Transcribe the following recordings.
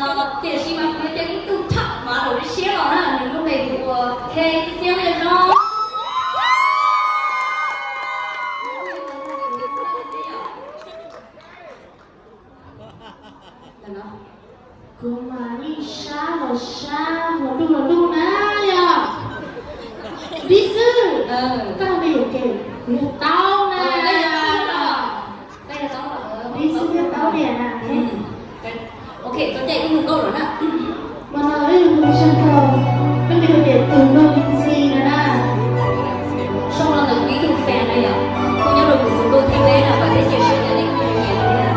Tiam sis mas kuv yuav cia ib tug thaj mav lawm siab los na, nws lub npe hu ua Khej Xiab Yaj Zoo. Kuv mas yeej sab los sab, hluas ntuj los ntuj na yom. Dib xwb, koj me yuam kev kuv yog taub na. Dib xwb yog taub diam na. Ok, txhob caij ib tug nkauj lawm na. Mas no wb hu zaj nkauj, koj me yuam kev tus nug ntxhi na na. Zoo no ntawm kuv ib tug fan na yom, kuj nyob rau kuv xus ntuj thib peb na, vam thiab cia siab tias nej kuj yuav nyiam thiab.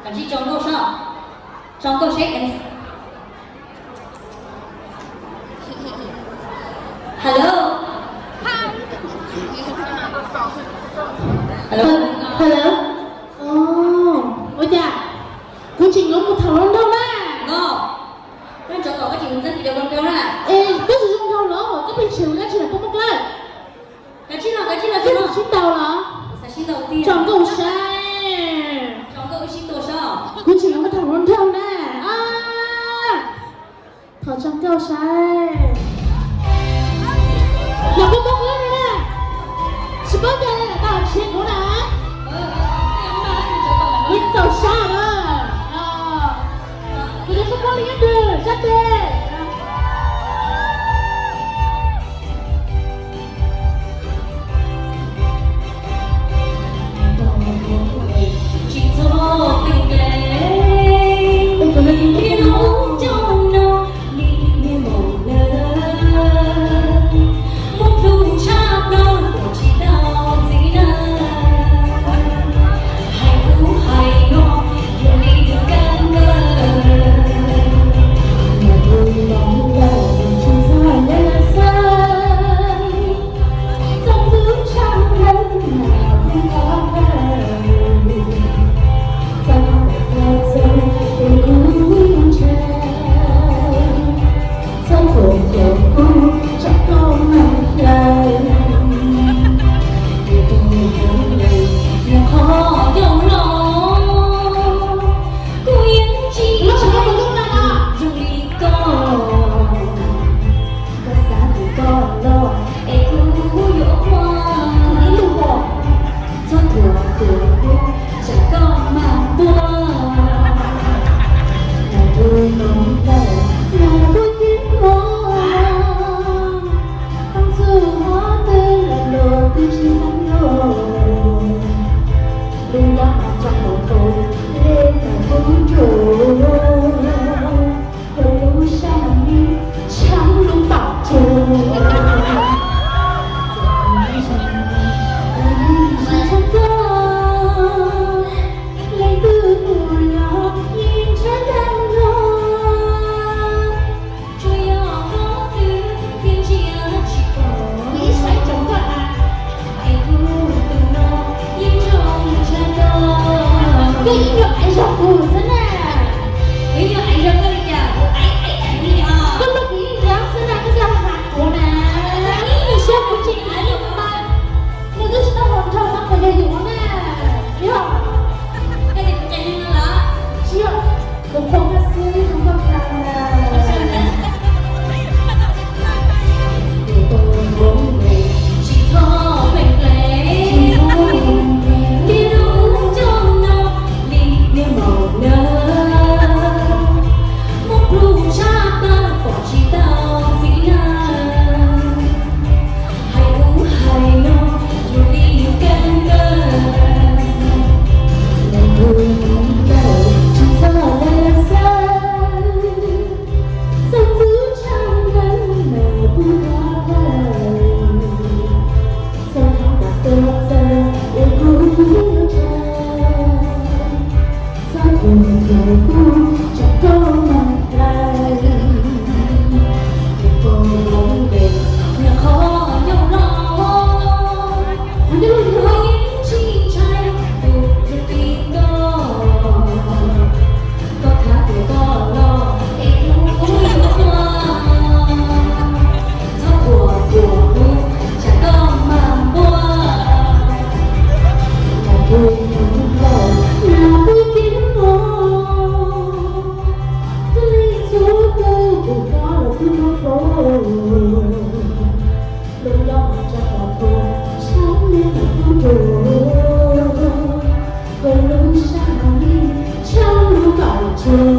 Tsis tso nkauj seb, tso nkauj seb. Hello. Hello. Hello. Ua cas kuv tseem yuav mus tham hluas nraug na? Koj tseem kom koj tseem mus txog ntawm hluas nraug na. Es koj tsis zoo nraug los koj pheej tseem mus dab tsi ntawm poj muaj dawb? Kav tsij los, kav tsij los, koj xav sib ntaus los? Tso nkauj saib. Kuv tseem yuav mus tham hluas nraug na. Thov tso nkauj saib. Los poj muaj dawb na. Tsis paub cas li lawm, tau tshiab kuv na. Yeej txaus sab na. Kuv yuav poj muaj li ib tug sab tes. Koj xav tus koj los es kuv yuav ua ib lub hom txog thuam thuam kuv, tsam koj mag npua. Nag rau loo ntawm nag kuj yeej muaj, qee txuj hov twg los luag twb tsis xeeb los. Lub nyob mas tso hauv paus, lub mas kub nruas, lub sab mas tshab lub pam tsuag. Leej twg tus los yeej ntshai tag nrho. Tsuas yog koj xwb thiaj ntsia tsis pom. Kuv ib sab tsoom koj na. Es kuv tus no yeej zoo ntshai koj. Koj yeej yog aiv zog kuv xwb na. Kuv yog aiv zog koj li cas? Kuv aiv aiv aiv li os. Koj los kuv yeej nrab xwb na, koj xav has kuv na. Ib yam siab kuv tsis aiv li mas. Nws twb tsis tau hluas nraug no puas yog yus na? Yog. Koj tias kuv tseem neeg no los? Tsis yog, kuv qhuas koj xwb, kuv koj kha na. Hais ub hais no, yus li yus kawg kawg, nws tus ntawd tsis txhob lawv xav, txog tus tshaj ntev nws kuj qhov kawg, txog qhov uas koj txawj es kuj ntshai. Txhob thuam thuam kuv, tsam koj mag npua. Tus poj muam ntawd yog qhov yooj loj, kuv yeej tsis ntshai tus hlub li koj. Koj khav tias koj los es kuv yuav tuag. Txhob thuam thuam kuv, tsam koj mag npua. Nag rau loo ntawm nag kuj yeej muaj, twb li txhua tus kuv koj los twb muaj paub. Lub nyob mas tso hauv paus, sab li mas kub nruas, koj lub sab mas li tshab lub pam tsuag.